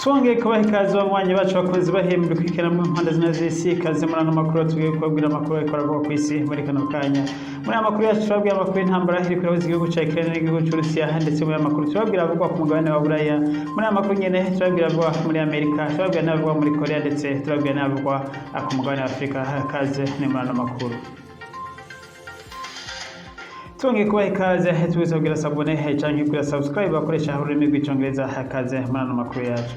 Twongeye kubaha ikaze, banywanyi bacu, bakunzi bahembwe kwikira mu mpande zine z'isi. Ikaze muri ano makuru. Tugiye kubabwira amakuru ariko aravugwa ku isi muri kano kanya. Muri aya makuru yacu turababwira amakuru y'intambara iri kurabuza igihugu ca Ukraine n'igihugu c'Uburusiya, ndetse muri aya makuru turababwira avugwa ku mugabane wa Buraya. Muri aya makuru nyene turababwira avugwa muri Amerika, turababwira n'avugwa muri Korea, ndetse turababwira n'avugwa ku mugabane wa Afurika. Ikaze ni muri ano makuru. Twongeye kubaha ikaze, tubise kugira s'abonner canke kugira subscribe bakoresha ururimi rw'Icongereza. Ikaze muri ano makuru yacu.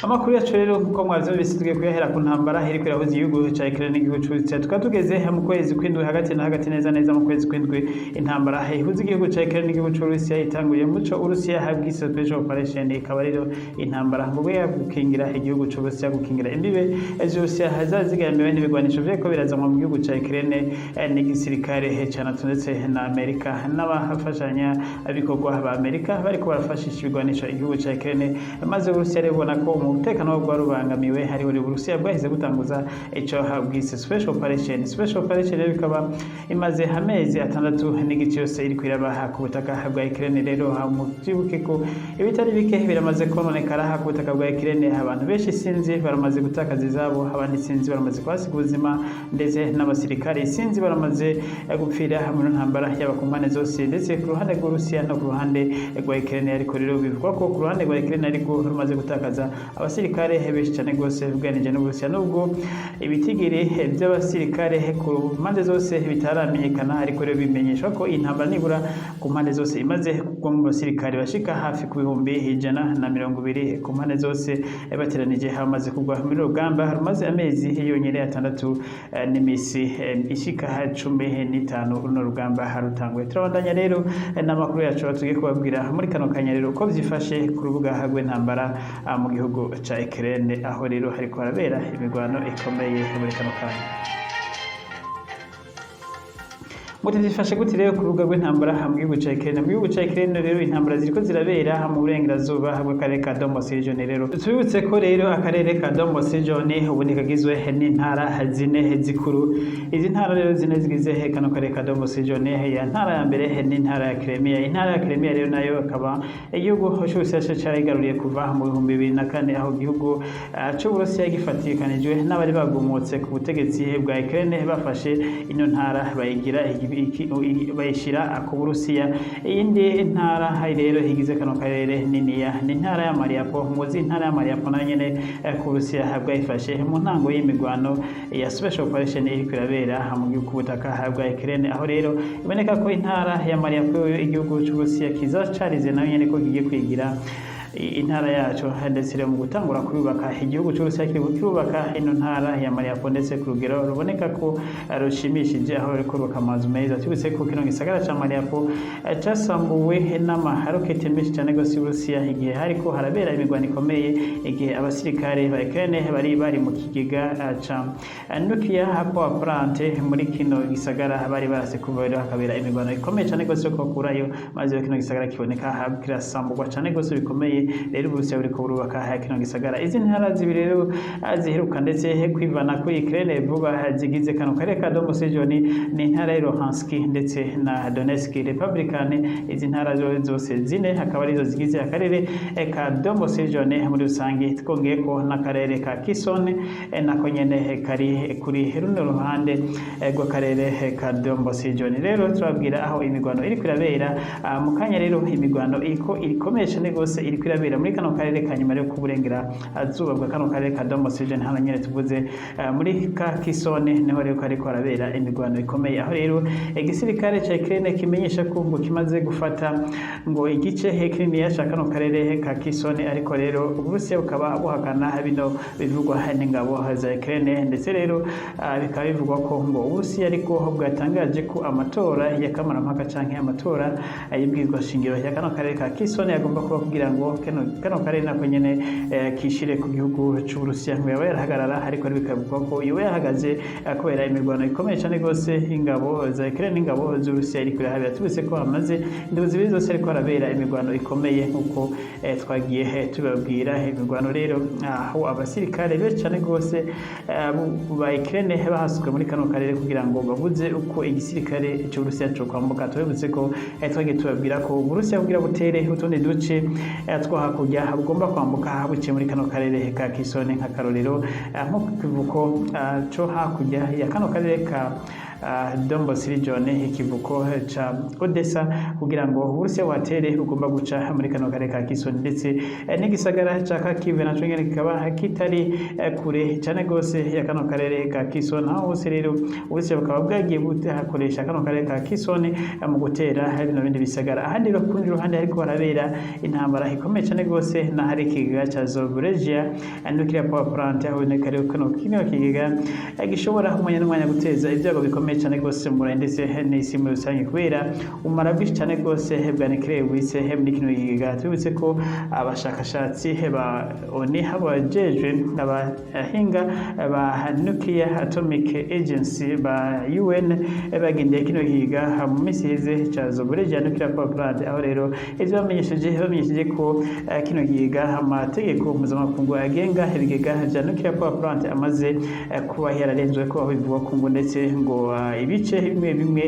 Amakuru yacu rero, nkuko mwavyumvise, tugiye kuyahera ku ntambara iriko irahuza igihugu ca Ukraine n'igihugu c'Uburusiya. Tukaba tugeze mu kwezi kw'indwi hagati na hagati, neza neza mu kwezi kw'indwi. Intambara ihuza igihugu ca Ukraine n'igihugu c'Uburusiya itanguye muco Uburusiya bwise special operation, ikaba rero intambara mu rwego rwo gukingira igihugu c'Uburusiya, gukingira imbibe z'Uburusiya zazigamiwe n'ibigwanisho vyariko birazanwa mu gihugu ca Ukraine n'igisirikare ca NATO ndetse na Amerika n'abafashanya bikorwa ba Amerika bariko barafashisha ibigwanisho igihugu ca Ukraine. Maze Uburusiya rero bubona ko umutekano wabwo wari ubangamiwe, hariho Uburusiya bwahise butanguza ico bwise special operation. Special operation rero ikaba imaze amezi 6 n'igice yose iriko iraba ku butaka bwa Ukraine. Rero muvyibuke ko ibitari bike biramaze kononekara ku butaka bwa Ukraine. Abantu benshi sinzi baramaze gutakaza izabo, abandi sinzi baramaze kuhasiga ubuzima, ndetse n'abasirikare sinzi baramaze gupfira mu ntambara, yaba ku mpande zose, ndetse ku ruhande rw'Uburusiya no ku ruhande rwa Ukraine. Ariko rero bivugwa ko ku ruhande rwa Ukraine ariko rumaze gutakaza abasirikare benshi cyane rwose ugereranije n'Uburusiya, nubwo ibitigiri by'abasirikare ku mpande zose bitaramenyekana. Ariko rero bimenyeshwa ko intambara nibura ku mpande zose imaze kugwa mu basirikare bashika hafi ku 120,000 ku mpande zose bateranije, hamaze kugwa muri rugamba rumaze amezi yonyine 6 n'imisi ishika 15 runo rugamba harutanguye. Turabandanya rero n'amakuru yacu. Tugiye kubabwira muri kano kanya rero uko vyifashe ku rubuga rw'intambara mu gihugu ca Ukraine, aho rero hariko harabera imirwano ikomeye muri kano kanya. Muti vyifashe gute rero ku rubuga rw'intambara mu gihugu ca Ukraine? Mu gihugu ca Ukraine rero intambara ziriko zirabera mu burengerazuba bw'akarere ka Donbas region. Rero tubibutse ko rero akarere ka Donbas region ubundi kagizwe n'intara zine zikuru. Izi ntara rero zine zigize kano karere ka Donbas region, ya ntara ya mbere ni intara ya Crimea. Intara ya Crimea rero nayo akaba igihugu c'Uburusiya carigaruriye kuva mu 2004, aho igihugu c'Uburusiya gifatikanijwe n'abari bagumutse ku butegetsi bwa Ukraine bafashe ino ntara bayigira bayishira ku Burusiya. Iyindi ntara rero igize kano karere niniya ni intara ya Mariupol. Muzi intara ya Mariupol nayo nyene ku Burusiya bwayifashe mu ntango y'imigwano ya special operation iriko irabera mu gihugu ku butaka bwa Ukraine, aho rero iboneka ko intara ya Mariupol igihugu c'Uburusiya kiza carize nayo nyene ko kigiye kwigira intara yaco. Ndetse rero mu gutangura kuyubaka, igihugu c'Uburusiya kiri kirubaka ino ntara ya Mariupol, ndetse ku rugero ruboneka ko rushimishije, aho ruri kubaka amazu meza. Tubutse ko kino gisagara ca Mariupol casambuwe n'amarokete menshi cane gose y'Uburusiya igihe hariko harabera imigwano ikomeye, igihe abasirikare ba Ukraine bari mu kigega ca nuclear power plant muri kino gisagara bari barase kuva. Rero hakabera imigwano ikomeye cane gose yo kubakurayo, maze kino gisagara kiboneka kirasambugwa cane gose bikomeye. Rero Uburusiya buriko burubaka kino gisagara. Izi ntara zibiri rero ziheruka ndetse kwivana kuri Ukraine vuba zigize kano karere ka Donbas region ni intara ya Luhansk ndetse na Donetsk Republican. Izi ntara zose zine akaba arizo zigize akarere ka Donbas region muri rusange. Twongeye ko n'akarere ka Kherson nako nyene kari kuri runo ruhande rw'akarere ka Donbas region. Rero turabwira aho imigwano iriko irabera mu kanya. Rero imigwano iriko ikomeye cane gose iriko irabera muri kano karere ka nyuma rero k'uburengera zuba bwa kano karere ka Donbas region. Hano nyene tuvuze muri ka Kherson, niho rero kariko harabera imigwano ikomeye, aho rero igisirikare ca Ukraine kimenyesha ko ngo kimaze gufata ngo igice kininiya ca kano karere ka Kherson. Ariko rero Uburusiya bukaba buhakana bino bivugwa n'ingabo za Ukraine. Ndetse rero bikaba bivugwa ko ngo Uburusiya ariko bwatangaje ko amatora ya kamarampaka canke amatora y'ibwirizwa shingiro ya kano karere ka Kherson yagomba kuba kugira ngo kano karere nako nyene kishire ku gihugu c'Uburusiya ngo yaba yarahagarara. Ariko rero bikavugwa ko yoba yahagaze kubera imirwano ikomeye cane gose ingabo za Ukraine n'ingabo z'Uburusiya iriko irahabera. Tubise ko hamaze indwi 2 zose ariko harabera imirwano ikomeye, nk'uko twagiye tubabwira. Imirwano rero aho abasirikare benshi cane gose ba Ukraine bahasuka muri kano karere kugira ngo babuze uko igisirikare c'Uburusiya co kwambuka. Tubibutse ko twagiye tubabwira ko Uburusiya kugira butere utundi duce two hakurya bugomba kwambuka buciye muri kano karere ka Kherson. Nk'akarorero, nko ku kivuko co hakurya ya kano karere ka Donbas region, ikivuko ca Odessa, kugira ngo Uburusiya buhatere bugomba guca muri kano karere ka Kherson, ndetse n'igisagara ca Kharkiv naco nyene kikaba kitari kure cane gose ya kano karere ka Kherson. Aho hose rero Uburusiya bukaba bwagiye buhakoresha kano karere ka Kherson mu gutera bino bindi bisagara. Ahandi rero, kurundi ruhande, hariko harabera intambara ikomeye cane gose n'ahari ikigega ca Zaporizhia nuclear power plant, aho biboneka rero kino kigega gishobora umwanya n'umwanya guteza ibyago bikomeye cyane rwose mu Burayi ndetse n'isi muri rusange, kubera umumaro bwinshi cyane rwose bwa nucléaire bubitse muri kino kigega. Tubibutse ko abashakashatsi ba ONU, abajejwe abahinga ba Nuclear Atomic Agency ba UN, bagendeye kino kigega mu minsi iheze ca Zaporizhia nuclear power plant, aho rero ivyo bamenyesheje ko kino kigega, amategeko mpuzamakungu agenga ibigega vya nuclear power plant amaze kuba yararenzwe ko, aho bivugwa ko ngo ndetse ngo ibice bimwe bimwe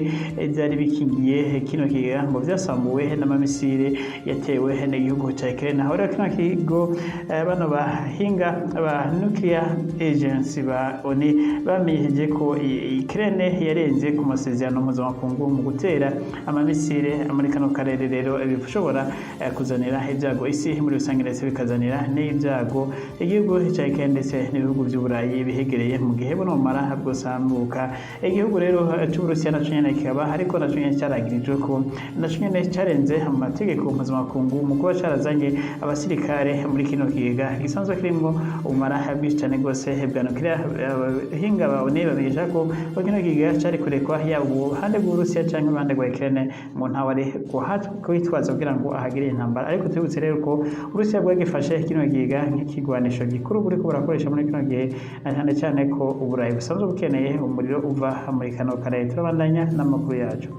byari bikingiye kino kigega ngo vyasambuwe n'amamisire yatewe n'igihugu ca Ukraine. Aho rero kino kigo, bano bahinga ba Nuclear Agency ba ONU bamenyesheje ko Ukraine yarenze ku masezerano mpuzamakungu mu gutera amamisire muri kano karere. Rero bishobora kuzanira ibyago isi muri rusange, ndetse bikazanira n'ibyago igihugu ca Ukraine ndetse n'ibihugu vy'Uburayi bihegereye, mu gihe buno bumara bwosambuka. Igihugu rero c'Uburusiya naco nyene kikaba ariko naco nyene caragirijwe ko naco nyene carenze amategeko mpuzamakungu mu kuba carazanye abasirikare muri kino kigega gisanzwe kirimwo ubumara bwinshi cane rwose bwa nucléaire. Abahinga ba ONU bamenyesha ko kino kigega cari kurekwa, yaba uruhande rw'Uburusiya canke uruhande rwa Ukraine, mu ntawari kwitwaza kugira ngo ahagire intambara. Ariko tubibutse rero ko Uburusiya bwagifashe kino kigega nk'ikigwanisho gikuru buriko burakoresha muri kino gihe, na cyane cyane ko Uburayi busanzwe bukeneye umuriro uva muri kano karere. Turabandanya n'amakuru yacu.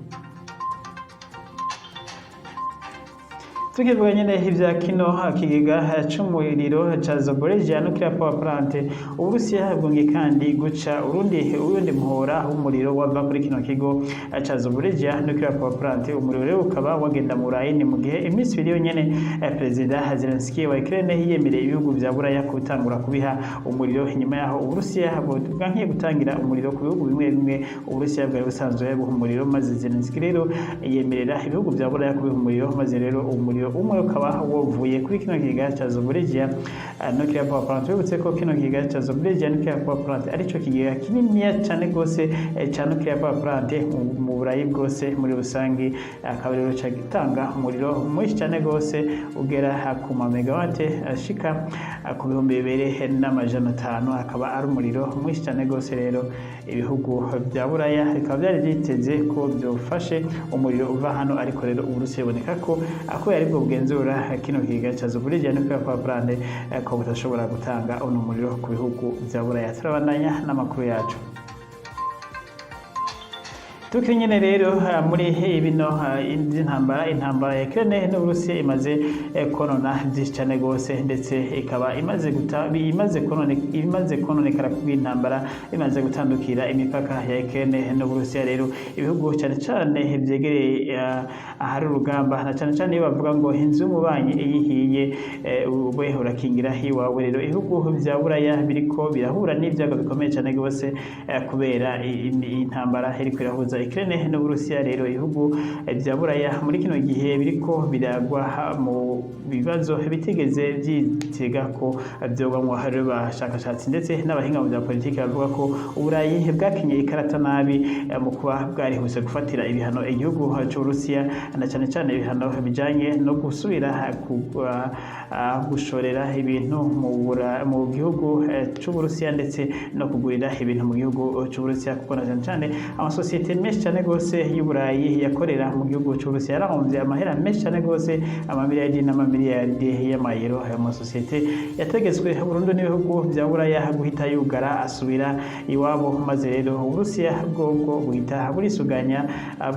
Tukivuga nyene ivya kino kigega c'umuriro ca Zaporizhia nuclear power plant, Uburusiya bwongeye kandi guca urundi muhora w'umuriro wava kuri kino kigo ca Zaporizhia nuclear power plant. Umuriro rero ukaba wagenda mu Burayi. Ni mu gihe iminsi 2 yonyene Perezida Zelensky wa Ukraine yiyemereye ibihugu vya Buraya gutangura kubiha umuriro, inyuma yaho Uburusiya bwankiye gutangira umuriro ku bihugu bimwe bimwe Uburusiya bwari busanzwe buha umuriro. Maze Zelensky rero yemerera ibihugu vya Buraya kubiha umuriro, maze rero umuriro umwe ukaba wavuye kuri kino kigega ca Zaporizhia nuclear power plant. Wibutse ko kino kigega ca Zaporizhia nuclear power plant arico kigega kininiya cane gose ca nuclear power plant mu Burayi bwose muri rusangi, akaba rero gitanga umuriro mwinshi cane gose ugera ku ma megawate ashika ku 2500, akaba ari umuriro mwinshi cane gose. Rero ibihugu vya Buraya bikaba vyari vyiteze ko vyofashe umuriro uva hano, ariko rero Uburusiya buboneka ko kubera aribwo bugenzura kino kigega ca Zaporizhia nuclear power plant, ko budashobora gutanga uno muriro ku bihugu vya Buraya. Turabandanya n'amakuru yacu. Tukiri nyene rero muri bino vy'intambara, intambara ya Ukraine n'Uburusiya imaze konona vyinshi cane gose, ndetse ikaba imaze guta imaze konone imaze kononekara kubw'intambara imaze gutandukira imipaka ya Ukraine n'Uburusiya. Rero ibihugu cane cane vyegereye ahari urugamba, na cane cane iyo bavuga ngo inzu y'umubanyi iyihiye ube urakingira iwawe, rero ibihugu vya Buraya biriko birahura n'ivyago bikomeye cane gose kubera intambara iriko irahuza Ukraine n'Uburusiya. Rero ibihugu vya Buraya muri kino gihe biriko biragwa mu bibazo bitigeze vyitega ko vyogwamwo. Hari abashakashatsi ndetse n'abahinga mu vya politiki bavuga ko Uburayi bwakinye ikarata nabi mu kuba bwarihuse gufatira ibihano igihugu c'Uburusiya, na cane cane ibihano bijanye no gusubira gushorera ibintu mu gihugu c'Uburusiya, ndetse no kugurira ibintu mu gihugu c'Uburusiya, kuko na cane cane amasosiyete menshi cane gose y'Uburayi yakorera mu gihugu c'Uburusiya yarahomvye amahera menshi cane gose, amamiliyardi n'amamiliyardi y'amayero. Ayo masosiyete yategetswe burundu n'ibihugu vya Buraya guhita yugara asubira iwabo, maze rero Uburusiya bwobwo buhita burisuganya,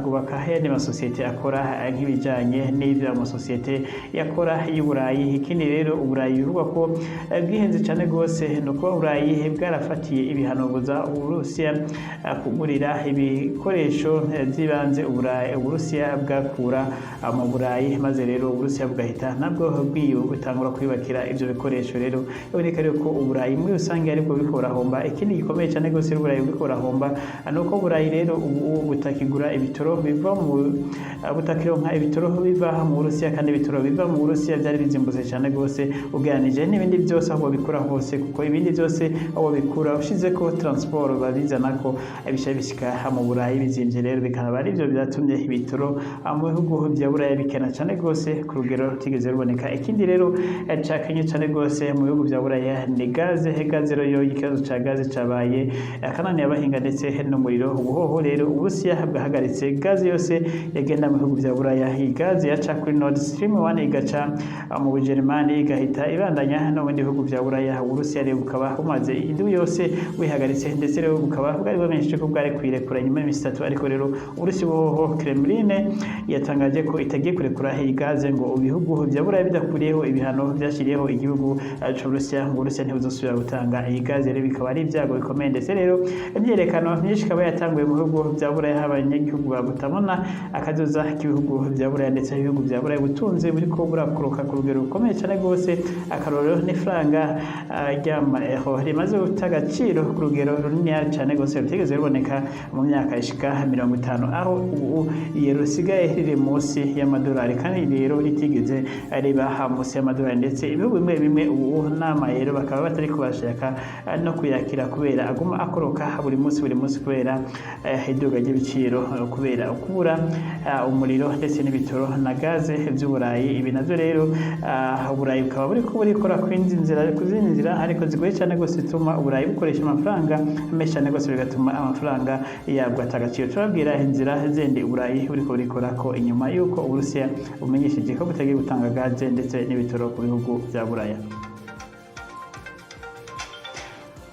bwubaka ayandi masosiyete akora nk'ibijanye n'ivyo amasosiyete yakora y'Uburayi. Ikindi rero, Uburayi bivugwa ko bwihenze cane gose, ni ukuba Uburayi bwarafatiye ibihano buza Uburusiya kugurira ibikoresho vy'ibanze Uburusiya bwakura mu Burayi, maze rero Uburusiya bugahita nabwo butangura kwiyubakira ivyo bikoresho. Rero biboneka rero ko Uburayi muri rusange ariko buriko burahomba. Ikindi gikomeye cane gose Uburayi buriko burahomba ni uko Uburayi rero ubu butakigura ibitoro biva mu butakironka ibitoro biva mu Burusiya, kandi ibitoro biva mu Burusiya vyari bizimbutse cane gose ugereranije n'ibindi byose aho bikura hose, kuko ibindi byose aho bikura ushizeko transport babizanako bisha bishika mu Burayi bizimvye. Rero bikaba ari byo byatumye ibitoro mu bihugu vya Buraya bikena cane gose ku rugero rutigeze ruboneka. Ikindi rero cakenye cane gose mu bihugu vya Buraya ni gaze. Gaze rero, ikibazo ca gaze cabaye akananiye abahinga, ndetse n'umuriro. Ubuhoho rero Uburusiya bwahagaritse gaze yose yagenda mu bihugu vya Buraya. Iyi gaze yaca kuri Nord Stream 1, igaca mu Bujerumani, igahita ibandanya no mu bindi bihugu vya Buraya. Uburusiya rero bukaba bumaze indwi yose bwihagaritse, ndetse rero bukaba bwari bwamenyesheje ko bwari kuyirekura nyuma y'iminsi 3. Ariko rero Uburusiya boho, Kremlin yatangaje ko itagiye kurekura iyi gaze ngo ibihugu vya Buraya bidakuriyeho ibihano vyashiriyeho igihugu c'Uburusiya, ngo Uburusiya ntibuzosubira gutanga iyi gaze. Rero bikaba ari ibyago bikomeye, ndetse rero imyiyerekano myinshi ikaba yatanguye mu bihugu vya Buraya, aho abanyagihugu babutabona akazoza k'ibihugu vya Buraya, ndetse ibihugu vya Buraya ubutunzi buriko burakoroka ku rugero rukomeye cane rwose. Akarorero n'ifaranga ry'amaeuro rimaze guta agaciro ku rugero runini cane rwose rutigeze ruboneka mu myaka ishika 50, aho ubu iyero risigaye riri munsi y'amadolari, kandi rero ritigeze riba munsi y'amadolari. Ndetse ibihugu bimwe bimwe ubu n'amayero bakaba batari kubashaka no kuyakira, kubera aguma akoroka buri munsi buri munsi kubera iduga ry'ibiciro, kubera kubura umuriro ndetse n'ibitoro na gaze vy'Uburayi. Ibi navyo rero Uburayi bukaba buriko burikora ku zindi nzira, ariko zigoye cyane rwose, zituma Uburayi bukoresha amafaranga menshi cyane rwose, bigatuma amafaranga yabwo ata agaciro. Turabwira inzira zindi Uburayi buriko burikorako inyuma y'uko Uburusiya bumenyesheje ko butagiye gutanga gaze ndetse n'ibitoro ku bihugu vya Buraya.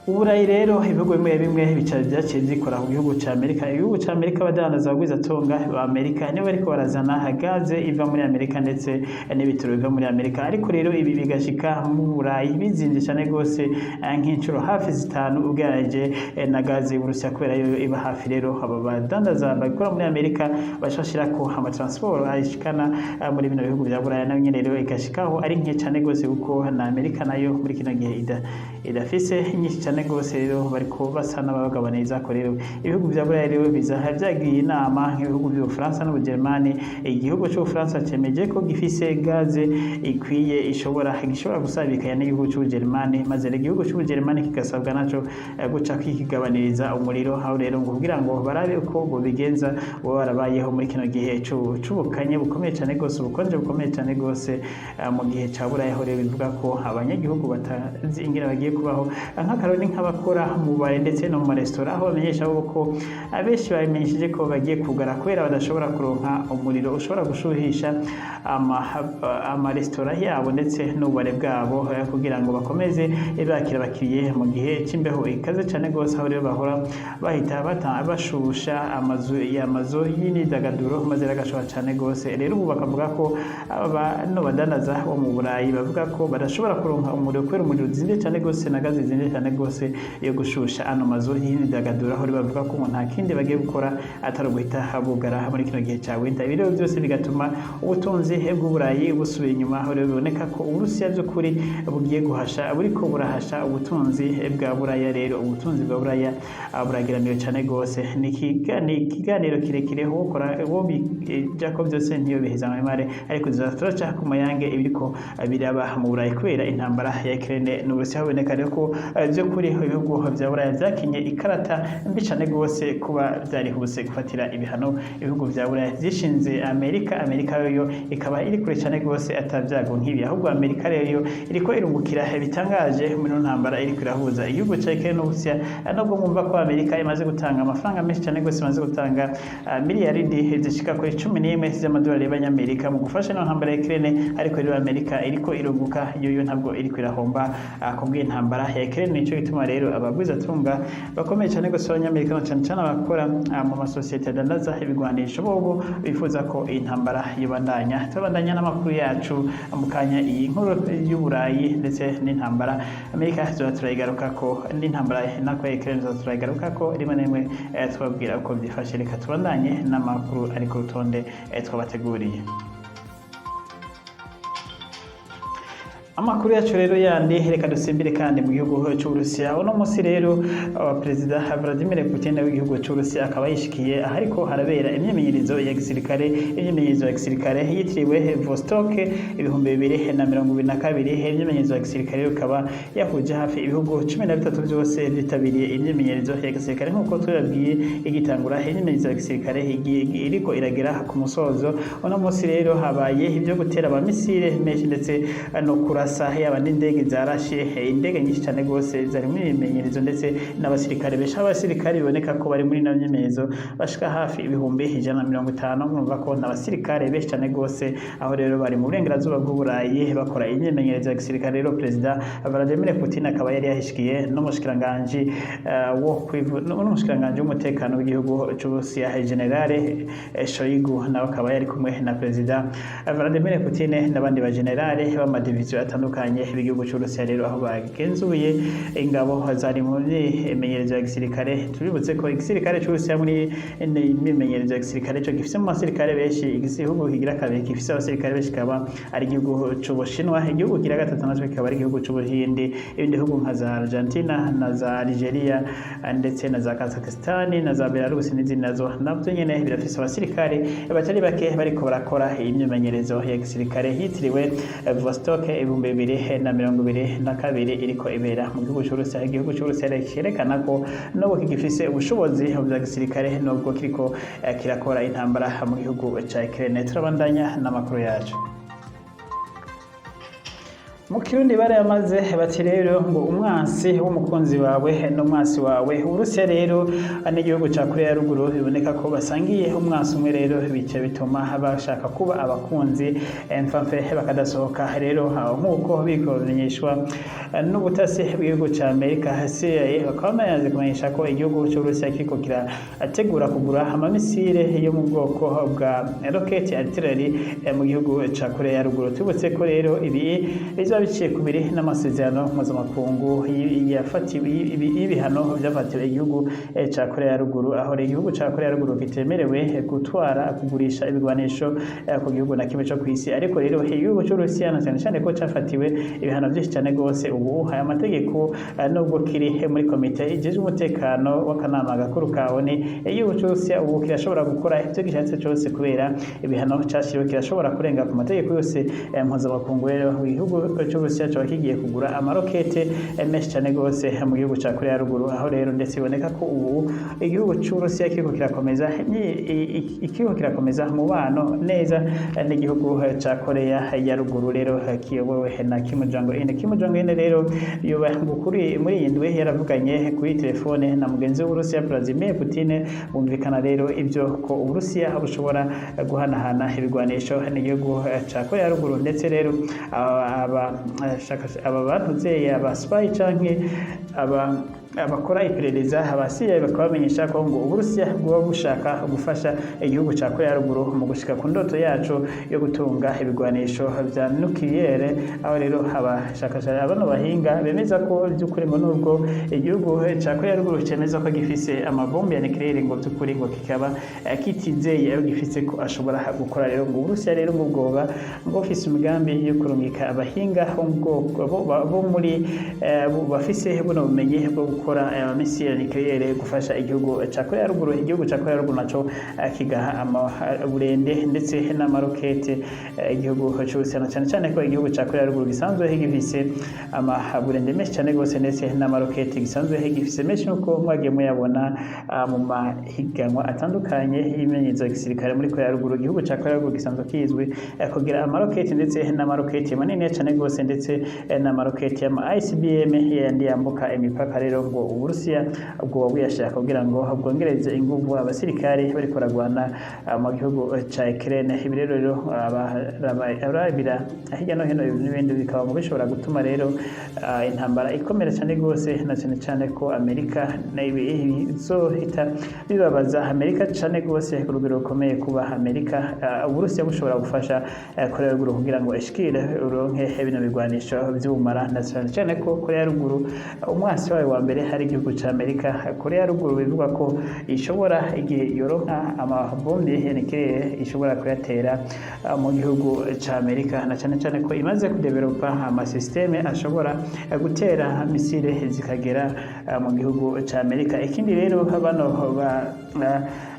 Uburayi rero, ibihugu bimwe bimwe bica byaciye byikora ku gihugu ca Amerika. Igihugu ca Amerika, abadandaza bagwizatunga ba Amerika nibo bariko barazana gaze iva muri Amerika ndetse n'ibitoro biva muri Amerika, ariko rero ibi bigashika mu Burayi bizimvye cane rwose, nk'incuro hafi 5 ugereranije na gaze y'Uburusiya, kubera yo iba hafi. Rero aba badandaza bakora muri Amerika baca bashirako amatransport ayishikana muri bino bihugu vya Buraya, nayo nyene rero igashikaho ari nke cane rwose, kuko na Amerika nayo muri kino gihe idafise nyinshi cane rwose. Rero bariko basa n'abagabaniriza ko. Rero ibihugu vya Buraya rero biza vyagiye inama, nk'ibihugu vy'Ubufaransa n'Ubujerumani. Igihugu c'Ubufaransa cemeje ko gifise gaze ikwiye gishobora gusabikanya n'igihugu c'Ubujerumani, maze rero igihugu c'Ubujerumani kigasabwa naco guca kikigabaniriza umuriro, aho rero ngo kugira ngo barabe uko bobigenza boba barabayeho muri kino gihe c'ubukanye bukomeye cane rwose, ubukonje bukomeye cane rwose mu gihe ca Buraya, aho rero bivuga ko abanyagihugu batazi ingene bagiye kubaho. Nk'akarorero ni nk'abakora mu bare ndetse no mu maresitora, aho bamenyesha ko abenshi bamenyesheje ko bagiye kugara kubera badashobora kuronka umuriro ushobora gushuhisha amaresitora yabo ndetse n'ububare bwabo, kugira ngo bakomeze bakira abakiriye mu gihe c'imbeho ikaze cane rwose, aho rero bahora bahita bashusha amazu y'imyidagaduro, maze rero agashuha cane rwose. Rero ubu bakavuga ko bano badandaza bo mu Burayi bavuga ko badashobora kuronka umuriro kubera umuriro uzimvye cane rwose na gaze izimvye cane rwose yo gushusha ano mazu y'imyidagaduro, aho rero bavuga ko ngo nta kindi bagiye gukora atari uguhita bugara muri kino gihe ca winter. Ibi rero byose bigatuma ubutunzi bw'Uburayi busubira inyuma, aho rero biboneka ko Uburusiya by'ukuri bugiye guhasha, buriko burahasha ubutunzi bwa Buraya. Rero ubutunzi bwa Buraya burageramiwe cane rwose. Ni ikiganiro kirekire, wokora wo bijako byose ntiyo biheza amamare, ariko turaca ku mayange ibiriko biraba mu Burayi kubera intambara ya Ukraine n'Uburusiya. Biboneka rero ko vy'ukuri ibihugu vya Buraya vyakinye ikarata mbi cane rwose kuba vyarihuse gufatira ibihano ibihugu vya Buraya vyishinze Amerika. Amerika yoyo ikaba iri kure cane rwose, atabyago nk'ibi, ahubwo Amerika rero yo iriko irungukira bitangaje muri ino ntambara iriko irahuza igihugu ca Ukraine n'Uburusiya, nubwo mwumva ko Amerika imaze gutanga amafaranga menshi cane rwose, imaze gutanga miliyaridi zishika kuri 11 z'amadolari y'abanyamerika mu gufasha ino ntambara ya Ukraine. Ariko rero Amerika iriko irunguka, yoyo ntabwo iriko irahomba ku bw'intambara ya Ukraine. Nico gituma gituma rero abagwizatunga bakomeye cyane gose b'Abanyamerika, na cane cane abakora mu masosiyete adandaza ibigwanisho, bobo bifuza ko iyi ntambara yobandanya. Turabandanya n'amakuru yacu mu kanya. Iyi nkuru y'Uburayi ndetse n'intambara Amerika tuba turayigarukako, n'intambara nako Ukraine tuba turayigarukako rimwe na rimwe, tubabwira uko byifashe. Reka tubandanye n'amakuru ari ku rutonde twabateguriye. Amakuru yacu rero yandi, reka dusimbire kandi mu gihugu cy'Uburusiya. Uno munsi rero Perezida Vladimir Putin w'igihugu cy'Uburusiya akaba yishikiye ahariko harabera imyimenyerezo ya gisirikare, imyimenyerezo ya gisirikare yitiriwe Vostok 2022. Imyimenyerezo ya gisirikare ikaba yahuje hafi ibihugu 13 byose byitabiriye imyimenyerezo ya gisirikare. Nk'uko tubabwiye igitangura, imyimenyerezo ya gisirikare iriko iragera ku musozo. Uno munsi rero habaye ibyo gutera abamisire menshi ndetse no kurasa, yaba n'indege zarashe, indege nyinshi cyane rwose zari muri imyimenyerezo, ndetse n'abasirikare benshi. Abasirikare biboneka ko bari muri ino myimenyerezo bashika hafi 150,000. Mwumva ko n'abasirikare benshi cyane rwose. Aho rero bari mu burengerazuba bw'Uburayi bakora imyimenyerezo ya gisirikare. Rero Perezida Vladimir Putin akaba yari yahishikiye n'umushikiranganji n'umushikiranganji w'umutekano w'igihugu c'Uburusiya, Generale Shoigu, nawe akaba yari kumwe na Perezida Vladimir Putin n'abandi ba generale b'amadiviziyo atandukanye b'igihugu c'Uburusiya. Rero aho bagenzuye ingabo zari mu myimenyerezo ya gisirikare, tubibutse ko igisirikare c'Uburusiya muri imyimenyerezo ya gisirikare co gifise mu basirikare benshi. Igihugu kigira kabiri gifise abasirikare benshi kikaba ari igihugu c'Ubushinwa, igihugu kigira gatatu naco kikaba ari igihugu c'Ubuhindi. Ibindi bihugu nka za Argentina na za Algeria ndetse na za Kazakhstan na za Belarus n'izindi nazo navyo nyene birafise abasirikare batari bake bariko barakora iyi myimenyerezo ya gisirikare yitiriwe Vostok 2022 iriko ibera mu gihugu c'Uburusiya. Igihugu c'Uburusiya cerekana ko nubwo kigifise ubushobozi mu vya gisirikare, nubwo kiriko kirakora intambara mu gihugu ca Ukraine. Turabandanya n'amakuru yacu. Mu Kirundi barayamaze bati rero ngo umwansi w'umukunzi wawe n'umwansi wawe. Uburusiya rero n'igihugu ca Korea ya Ruguru biboneka ko basangiye umwansi umwe, rero bice bituma bashaka kuba abakunzi mfamfe bakadasohoka. Rero nk'uko biriko bimenyeshwa n'ubutasi bw'igihugu ca Amerika CIA, bakaba bamaze kumenyesha ko igihugu c'Uburusiya kiriko kirategura kugura amamisire yo mu bwoko bwa rocket artillery mu gihugu ca Korea ya Ruguru. Tubutse ko rero ibi bizoba biciye ku biri n'amasezerano mpuzamakungu y'ibihano vyafatiwe igihugu ca Korea ya Ruguru, aho rero igihugu ca Korea ya Ruguru kitemerewe gutwara, kugurisha ibigwanisho ku gihugu na kimwe co kw'isi. Ariko rero igihugu c'Uburusiya, na cane cane ko cafatiwe ibihano vyinshi cane gose, ubu aya mategeko, nubwo kiri muri komite ijejwe umutekano w'akanama gakuru ka ONU, igihugu c'Uburusiya ubu kirashobora gukora ivyo gishatse cose kubera ibihano cashiriwe, kirashobora kurenga ku mategeko yose mpuzamakungu. Rero igihugu c'Uburusiya coba kigiye kugura amarokete menshi cane gose mu gihugu ca Korea ya Ruguru. Aho rero ndetse biboneka ko ubu igihugu c'Uburusiya kiriko kirakomeza umubano neza n'igihugu ca Korea ya Ruguru, rero kiyobowe na Kim Jong Un. Kim Jong Un rero yoba ngo kuri muri iyi ndwi yaravuganye kuri telefone na mugenzi w'Uburusiya Vladimir Putin, bumvikana rero ibyo ko Uburusiya bushobora guhanahana ibigwanisho n'igihugu ca Korea ya Ruguru. Ndetse rero aba bantuzeye aba spy canke aba abakora iperereza aba CIA bakaba bamenyesha ko ngo Uburusiya bwoba bushaka gufasha igihugu ca Korea ya Ruguru mu gushika ku ndoto yaco yo gutunga ibigwanisho vya nucléaire. Aho rero abashakashatsi bano bahinga bemeza ko by'ukuri ngo nubwo igihugu ca Korea ya Ruguru cemeza ko gifise amabombe ya nucléaire, ngo by'ukuri ngo kikaba kitizeye ayo gifise ko ashobora gukora. Rero ngo Uburusiya rero ngo bwoba ngo bufise umugambi yo kurungika abahinga bo mu bwoko bo muri bafise buno bumenyi bwo gukora amamisile nucléaire gufasha igihugu ca Korea ya Ruguru. Igihugu ca Korea ya Ruguru naco kigaha amaburende ndetse n'amarokete igihugu c'Uburusiya, na cane cane ko igihugu ca Korea ya Ruguru gisanzwe gifise amaburende menshi cane gose ndetse n'amarokete gisanzwe gifise menshi, nkuko mwagiye muyabona mu mahiganwa atandukanye y'ibimenyetso ya gisirikare muri Korea ya Ruguru. Igihugu ca Korea ya Ruguru gisanzwe kizwi kugira amarokete ndetse n'amarokete manini cane gose, ndetse n'amarokete y'ama ICBM yandi yambuka imipaka. Rero ngo Uburusiya bwoba buyashaka kugira ngo bwongereze inguvu abasirikare bariko baragwana mu gihugu ca Ukraine. Ibi rero abarabira hirya no hino n'ibindi bikaba ngo bishobora gutuma rero intambara ikomera cyane rwose, na cyane cyane ko Amerika bizohita bibabaza Amerika cyane rwose ku rugero rukomeye, kuba Amerika Uburusiya bushobora gufasha Korea ya Ruguru kugira ngo ishikire uronke bino bigwanisho vy'ubumara, na cyane cyane ko Korea ya Ruguru umwasi wayo wa mbere hari igihugu ca Amerika. Korea ya Ruguru bivugwa ko ishobora, igihe yoronka amabombe ya nucléaire, ishobora kuyatera mu gihugu ca Amerika, na cyane cyane ko imaze kudevelopa amasystème ashobora gutera missile zikagera mu gihugu ca Amerika. Ikindi rero, bano ba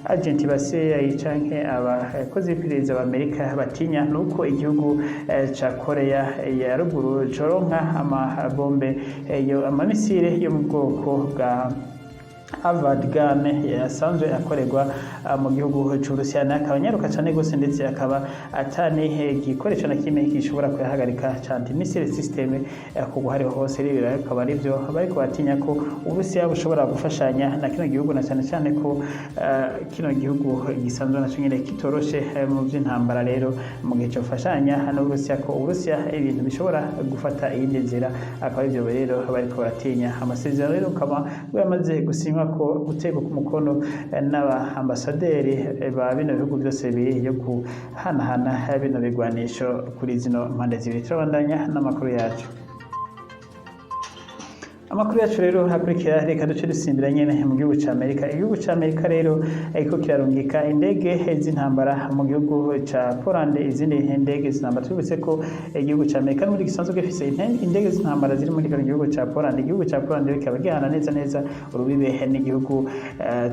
agenti ba CIA canke abakozi b'iperereza ba Amerika batinya nuko igihugu ca Korea ya Ruguru coronka amabombe yo amamissile yo mu bwoko bwa Harvard Gun yasanzwe akorerwa mu gihugu c'Uburusiya, akaba anyaruka cane gose, ndetse akaba atani igikoresho na kimwe gishobora kuyahagarika ca anti-missile system kugwa hariho hose. Rero akaba arivyo bariko batinya ko Uburusiya bushobora gufashanya na kino gihugu, na cane cane ko kino gihugu gisanzwe naco nyene kitoroshe mu vy'intambara. Rero mu gihe cofashanya n'Uburusiya, ko Uburusiya ibintu bishobora gufata iyindi nzira, akaba arivyo rero bariko baratinya. Amasezerano rero akaba yamaze gusinywa ko guterwa ku mukono n'aba ambasaderi ba bino bihugu byose bibiri yo guhanahana bino bigwanisho kuri zino mpande zibiri. Turabandanya n'amakuru yacu. Amakuru yacu rero hakurikira, reka duce dusimbira nyene mu gihugu ca Amerika. Igihugu ca Amerika rero ariko kirarungika indege z'intambara mu gihugu ca Poland, izindi ndege z'intambara. Tubibutse ko igihugu ca Amerika n'ubundi gisanzwe gifise indege z'intambara ziri muri kino gihugu ca Poland. Igihugu ca Poland rero kikaba gihana neza neza urubibe n'igihugu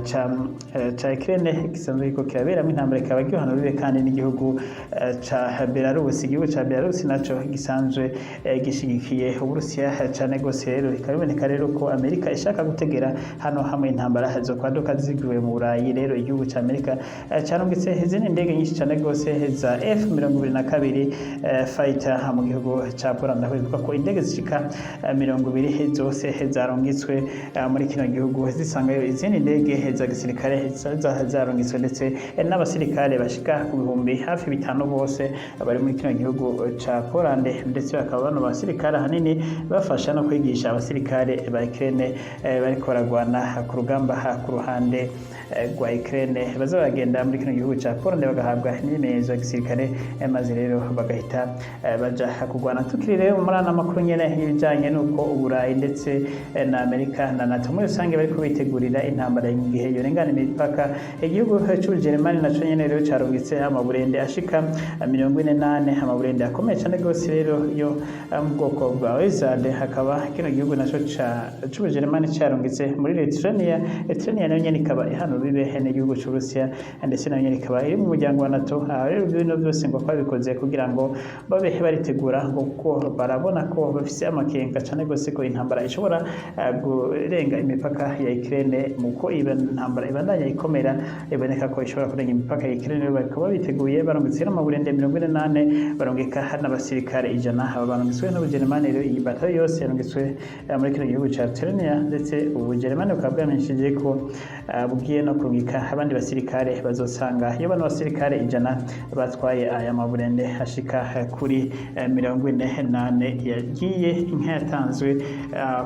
ca Ukraine gisanzwe kiriko kiraberamwo intambara, kikaba gihana urubibe kandi n'igihugu ca Belarus. Igihugu ca Belarus naco gisanzwe gishigikiye Uburusiya cane gose. Rero bikaba biboneka rero ko Amerika ishaka gutegera hano hamwe intambara zo kwaduka ziguye mu Burayi. Rero igihugu ca Amerika carungitse izindi ndege nyinshi cane gose za F-22 fighter mu gihugu ca Poland, aho bivuga ko indege zishika 20 zose zarungitswe muri kino gihugu, zisangayo izindi ndege za gisirikare zarungitswe, ndetse n'abasirikare bashika ku hafi 5000 bose bari muri kino gihugu ca Poland. Ndetse bakaba bano basirikare ahanini bafasha no kwigisha abasirikare ba Ukraine bariko baragwana ku rugamba ku ruhande rwa Ukraine. Baza baragenda muri kino gihugu ca Poland bagahabwa imyimenyerezo ya gisirikare, maze rero bagahita baja kugwana. Tukiri rero muri ana makuru nyene y'ibijanye n'uko Uburayi ndetse na Amerika na NATO muri rusange bariko bitegurira intambara igihe yorengana imipaka, igihugu c'Ubujeremani naco nyene rero carungitse amaburende ashika 44, amaburende akomeye cane gose rero yo mu bwoko bwa Wizard. Hakaba kino gihugu naco c'Ubujeremani carungitse muri Lithuania. Lithuania nayo nyene ikaba ihana urubibe n'igihugu c'Uburusiya, ndetse nayo nyene ikaba iri mu muryango wa NATO. Aha rero bino byose ngo babikoze kugira ngo babe baritegura, ngo kuko barabona ko bafise amakenga cane gose ko intambara ishobora kurenga imipaka ya Ukraine. Muko iba intambara ibandanya ikomera, iboneka ko ishobora kurenga imipaka ya Ukraine. Rero bakaba biteguye, barungitse n'amaburende 44, barungika n'abasirikare 100. Aba barungitswe n'Ubujeremani. Rero iyi batayo yose yarungitswe muri kino gihugu ca Lithuania, ndetse Ubujeremani bukaba bwamenyesheje ko bugiye no kurungika abandi basirikare bazosanga iyo bano basirikare 100 batwaye aya maburende ashika kuri 44 yagiye inka yatanzwe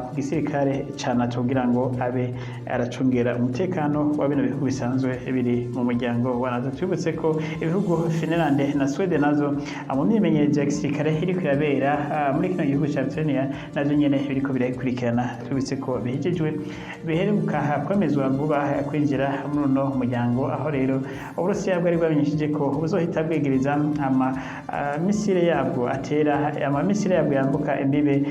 ku gisirikare ca NATO kugira ngo abe aracungera umutekano wa bino bihugu bisanzwe biri mu muryango wa NATO. Twibutse ko ibihugu Finland na Sweden nazo mu myimenyerezo ya gisirikare iriko irabera muri kino gihugu ca Lithuania nazo nyene biriko birakurikirana. Twibutse ko bihejejwe biheruka kwemezwa vuba kwinjira muri uno muryango, aho rero Uburusiya bwari bwamenyesheje ko buzohita bwegereza ama missile yabwo atera ama missile yabwo yambuka imbibe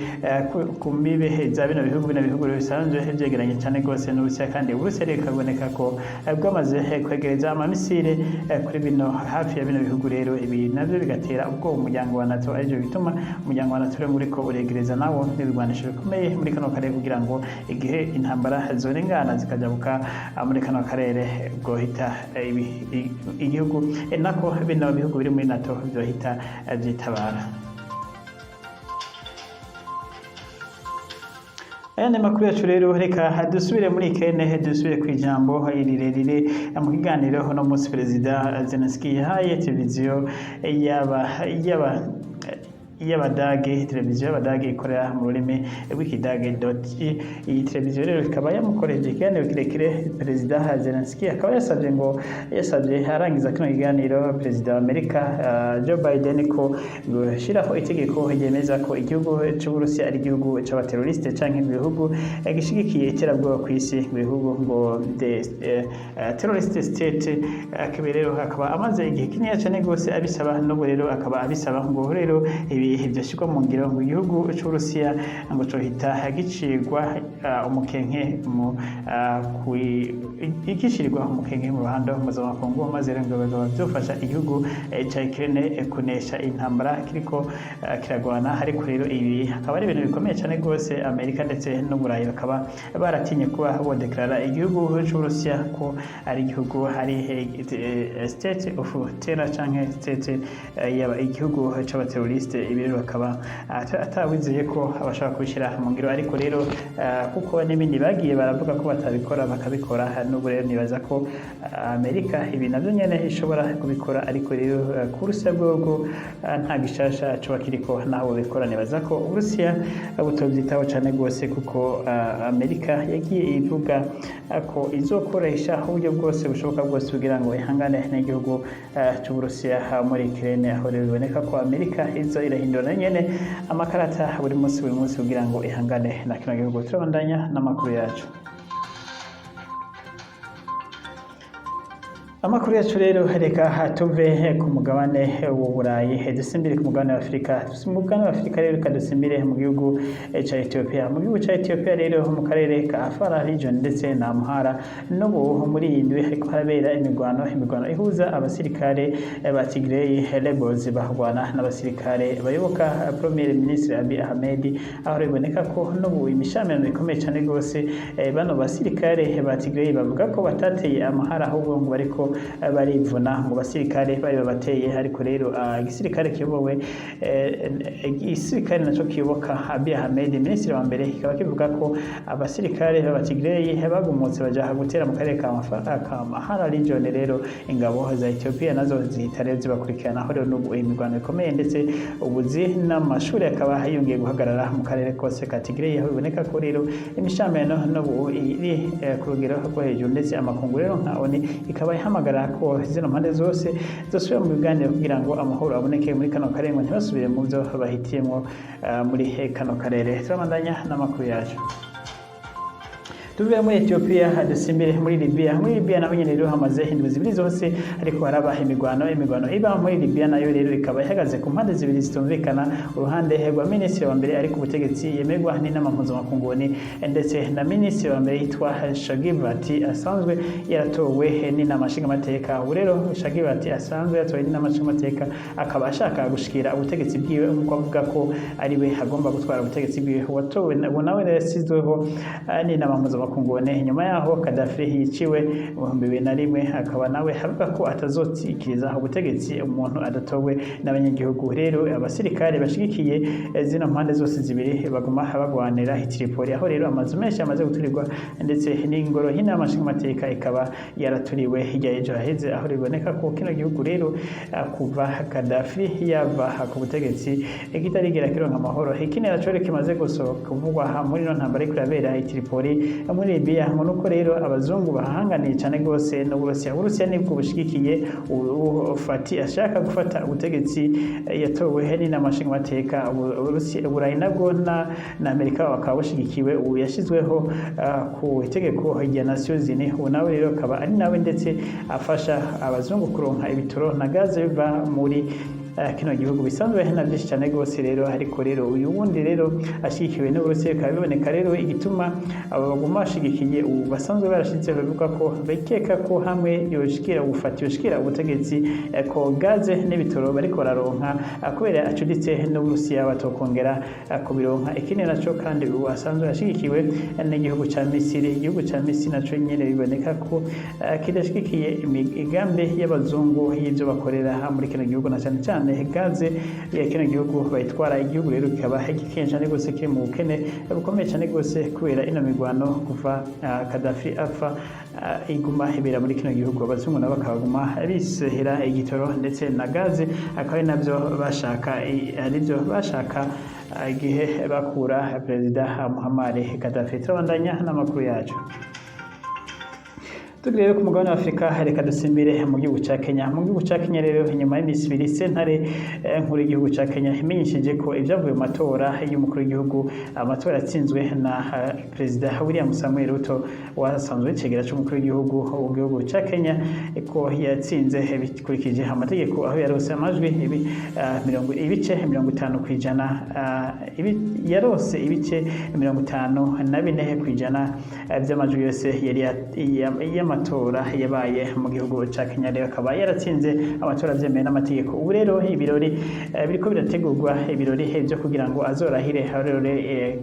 ku mbibe za bino bihugu. Bino bihugu bisanzwe vyegeranye cane gose n'Uburusiya, kandi Uburusiya rero bikaboneka ko bwamaze kwegereza ama missile kuri bino hafi ya bino bihugu. Rero ibi navyo bigatera ubwoba umuryango wa NATO, arivyo bituma umuryango wa NATO rero uriko uregereza nawo n'ibigwanisho bikomeye muri kano karere, kugira ngo igihe intambara zorengana zikajabuka muri kano karere bwohita igihugu nako bino bihugu biri muri NATO vyohita vyitabara. Ayandi makuru yacu rero, reka dusubire muri Ukraine, dusubire ku ijambo rirerire mu kiganiro uno munsi Perezida Zelensky yahaye televiziyo y'Abadage, televiziyo y'Abadage ikorera mu rurimi rw'Ikidage dot. Iyi televiziyo rero ikaba yamukoresheje ikiganiro kirekire. Perezida Zelensky akaba yasabye, ngo yasabye arangiza kino kiganiro Perezida wa Amerika Joe Biden ko gushyiraho itegeko ryemeza ko igihugu cy'Uburusiya ari igihugu c'abateroriste canke ibihugu gishigikiye iterabwoba ku isi, mu bihugu ngo the terrorist state. Akaba rero akaba amaze igihe kinini cyane rwose abisaba, n'ubu rero akaba abisaba ngo rero ibi byashyirwa mu ngiro, ngo igihugu cy'Uburusiya ngo cohita gicirwa umukenke mu igishirirwa umukenke mu ruhando mpuzamakungu, maze rero ngo bikaba byofasha igihugu ca Ukraine kunesha intambara kiriko kiragwana. Ariko rero ibi akaba ari ibintu bikomeye cyane rwose. Amerika ndetse n'Uburayi bakaba baratinye kuba bodeklarara igihugu cy'Uburusiya ko ari igihugu, ari state of terror canke state yaba igihugu c'abateroriste. Ibi rero bakaba atawizeye ko bashobora kubishyira mu ngiro, ariko rero kuko n'ibindi bagiye baravuga ko batabikora bakabikora, n'ubu rero nibaza ko Amerika ibi navyo nyene ishobora kubikora. Ariko rero ku Burusiya bwobwo nta gishasha coba kiriko naho bobikora. Nibaza ko Uburusiya butovyitaho cane rwose, kuko Amerika yagiye ivuga ko izokoresha uburyo bwose bushoboka bwose kugira ngo ihangane n'igihugu c'Uburusiya muri Ukraine, aho rero biboneka ko Amerika izo irahindura nyene amakarata buri munsi buri munsi kugira ngo ihangane na kino gihugu. Turabandanya n'amakuru yacu. Amakuru yacu rero, reka tuve ku mugabane w'Uburayi dusimbire ku mugabane wa Afurika. Mu mugabane wa Afurika rero, reka dusimbire mu gihugu ca Ethiopia. Mu gihugu ca Ethiopia rero, mu karere ka Afar region ndetse na Amhara, n'ubu muri iyi ndwi hariko harabera imigwano ihuza abasirikare ba Tigray rebels bahwana n'abasirikare bayoboka Premier Ministre Abiy Ahmed, aho biboneka ko n'ubu imishamirano ikomeye cyane rwose. Bano basirikare ba Tigray bavuga ko batateye Amhara, ahubwo ngo bariko barivuna ngo basirikare bari babateye. Ariko rero igisirikare kiyobowe, igisirikare naco kiyoboka Abiy Ahmed, minisitiri wa mbere, kikaba kivuga ko abasirikare b'Abatigreyi bagumutse baja gutera mu karere ka Amhara region. Rero ingabo za Ethiopia nazo zihita rero zibakurikirana, aho rero n'ubu imirwano ikomeye, ndetse ubuzi n'amashuri akaba yongeye guhagarara mu karere kose ka Tigray, aho biboneka ko rero imishamirano n'ubu iri ku rugero rwo hejuru, ndetse amakungu rero nka ONU ikaba ihamagara ko zino mpande zose zosubira mu biganiro kugira ngo amahoro aboneke muri kano karere, ngo ntibasubire mu byo bahitiyemo muri kano karere. Turabandanya n'amakuru yacu. Tuve muri Ethiopia dusimbire muri Libya. Muri Libya naho nyene rero hamaze indwi 2 zose ariko haraba imigwano. Iba muri Libya nayo rero ikaba ihagaze ku mpande zibiri zitumvikana: uruhande rwa minisitiri wa mbere ari ku butegetsi yemerwa n'inama mpuzamakungu, ndetse na minisitiri wa mbere yitwa Shagibati asanzwe yaratowe n'inama nshingamateka. Ubu rero Shagibati asanzwe yatowe n'inama nshingamateka akaba ashaka gushikira ubutegetsi bwiwe, nk'uko avuga ko ari we agomba gutwara ubutegetsi bwiwe. Watowe nawe yasizweho n'inama mpuzamakungu nyuma yaho Gaddafi yiciwe mu 2001, akaba nawe avuga ko atazotsikiriza ubutegetsi umuntu adatowe n'abanyagihugu. Rero abasirikare bashigikiye zino mpande zose zibiri baguma bagwanira i Tripoli, aho rero amazu menshi amaze guturirwa, ndetse n'ingoro y'inama nshingamateka ikaba yaraturiwe hirya y'ejo haheze, aho biboneka ko kino gihugu rero kuva Gaddafi yava ku butegetsi kitarigera kironka amahoro. Ikindi naco rero kimaze gusohoka kuvugwa muri ino ntambara iriko irabera i Tripoli muri Libya, ngo nuko rero abazungu bahanganiye cyane rwose n'Uburusiya. Uburusiya nibwo bushigikiye Fati ashaka gufata ubutegetsi yatowe n'inama nshingamateka. Uburayi nabwo na Amerika bakaba bushigikiwe ubu yashyizweho ku itegeko rya Nations Unies. Ubu nawe rero akaba ari nawe ndetse afasha abazungu kuronka ibitoro na gaze biva muri kino gihugu bisanzwe na byinshi cyane rwose rero. Ariko rero uyu wundi rero ashyigikiwe n'Uburusiya, bikaba biboneka rero igituma aba baguma bashigikiye ubu basanzwe barashizeho, bivuga ko bakeka ko hamwe yoshikira ubufati yoshikira ubutegetsi, ko gaze n'ibitoro bariko bararonka kubera acuditse n'Uburusiya batokongera kubironka. Ikindi naco kandi, ubu asanzwe ashigikiwe n'igihugu ca Misiri. Igihugu ca Misiri naco nyene biboneka ko kidashigikiye imigambi y'abazungu y'ivyo bakorera muri kino gihugu, na cane cane. cane gaze ya kino gihugu bayitwara. Igihugu rero kikaba gikenye cane gose, kiri mu bukene bukomeye cane gose kubera ino migwano kuva Gaddafi apfa iguma ibera muri kino gihugu. Abazungu nabo bakabaguma bisehera igitoro ndetse na gaze, akaba ari navyo bashaka, arivyo bashaka igihe bakura Perezida Muammar Gaddafi. Turabandanya n'amakuru yacu. Turi rero ku mugabane wa Afurika, reka dusimbire mu gihugu ca Kenya. Mu gihugu ca Kenya rero, inyuma y'iminsi 2 sentare nkuru y'igihugu ca Kenya imenyesheje ko ibyavuye mu matora y'umukuru w'igihugu, amatora yatsinzwe na Perezida William Samuel Ruto wasanzwe icegera c'umukuru w'igihugu w'igihugu ca Kenya, ko yatsinze bikurikije amategeko, aho yarose amajwi mirongo ibice 50%, yarose ibice 54% vy'amajwi yose yari y'amatora yabaye mu gihugu ca Kenya. Rero akaba yaratsinze amatora vyemewe n'amategeko. Ubu rero ibirori biriko birategurwa, ibirori vyo kugira ngo azorahire. Aho rero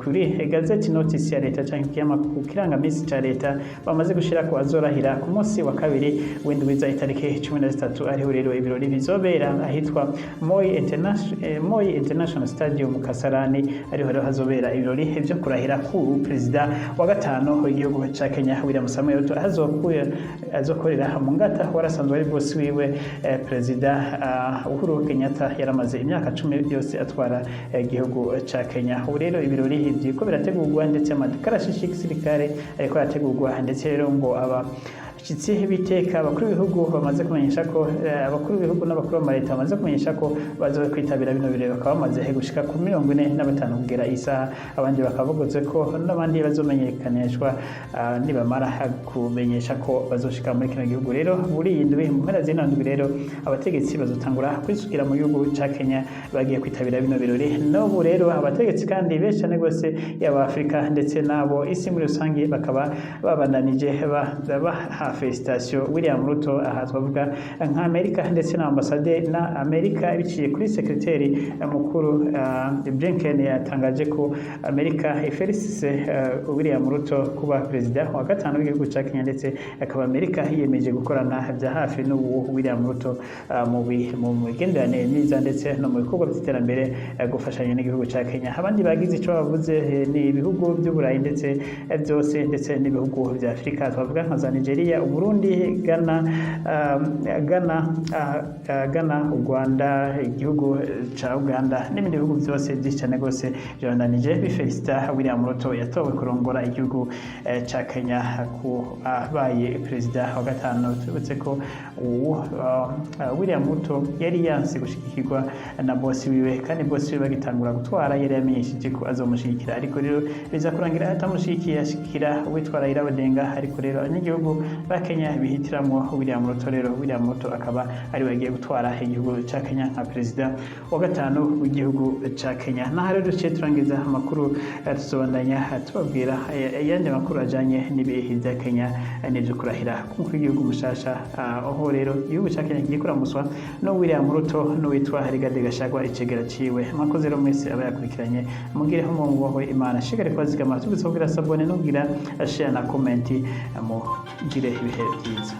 kuri gazette notice ya leta canke ku kirangamisi ca leta bamaze gushira ko azorahira ku munsi wa kabiri w'indwiza, itariki 13, ariho rero ibirori bizobera ahitwa Moi International Stadium Kasarani. Ariho rero hazobera ibirori vyo kurahira ku perezida wa gatanu w'igihugu ca Kenya, William Samoei Ruto, azokorera mu ngata warasanzwe ari bosi wiwe, Perezida Uhuru Kenyatta, yaramaze imyaka 10 yose atwara igihugu ca Kenya. Ubu rero ibirori biriko birategurwa, ndetse amakarashishi y'igisirikare ariko arategurwa, ndetse rero ngo aba abashitsi b'iteka, abakuru b'ibihugu bamaze kumenyesha ko abakuru b'ibihugu n'abakuru b'amaleta bamaze kumenyesha ko bazoba kwitabira bino birori, bakaba bamaze gushika ku 45 kugera isaha. Abandi bakaba bavuze ko n'abandi bazomenyekanishwa nibamara kumenyesha ko bazoshika muri kino gihugu. Rero muri iyi ndwi, mu mpera z'ino ndwi rero, abategetsi bazotangura kwisukira mu gihugu ca Kenya bagiye kwitabira bino birori. N'ubu rero abategetsi kandi benshi cane gose, yaba Afurika ndetse n'abo isi muri rusange, bakaba babandanije baha félicitations William Ruto. Aha twavuga nka Amerika ndetse na ambasade na Amerika biciye kuri sekreteri mukuru Blinken, yatangaje ko Amerika ifelicise William Ruto kuba perezida wa gatanu w'igihugu ca Kenya, ndetse akaba Amerika yiyemeje gukorana bya hafi n'ubu William Ruto mu migenderanire myiza ndetse no mu bikorwa by'iterambere, gufashanya n'igihugu ca Kenya. Abandi bagize ico bavuze ni ibihugu by'Uburayi ndetse byose, ndetse n'ibihugu bya Afurika, twavuga nka za Nigeria, Uburundi, Ghana, u Rwanda, igihugu ca Uganda n'ibindi bihugu byose byinshi cyane rwose byabandanije bifelicita William Ruto yatowe kurongora igihugu ca Kenya ku abaye perezida wa gatanu. Tubutse ko ubu William Ruto yari yanse gushigikirwa na bosi wiwe, kandi bosi wiwe bagitangura gutwara yari yamenyesheje ko azomushigikira, ariko rero biza kurangira atamushigikiye, ashigikira uwitwa Raila Odinga. Ariko rero abanyagihugu ba Kenya bihitiramwo William Ruto. Rero William Ruto akaba ari we agiye gutwara igihugu ca Kenya nka perezida wa gatanu w'igihugu ca Kenya. Naho rero duciye turangiza amakuru, tuzobandanya tubabwira ayandi makuru ajanye n'ibihe bya Kenya n'ivyo kurahira k'umukuru w'igihugu mushasha, aho rero igihugu ca Kenya kigiye kuramuswa no William Ruto n'uwitwa Rigathi Gachagua, icegera ciwe. Mwakoze rero mwese abayakurikiranye, mugireho mu Imana shigare kwazigama, tubise kugira s'abonner no kugira share na comment. Mugire ibihe byiza.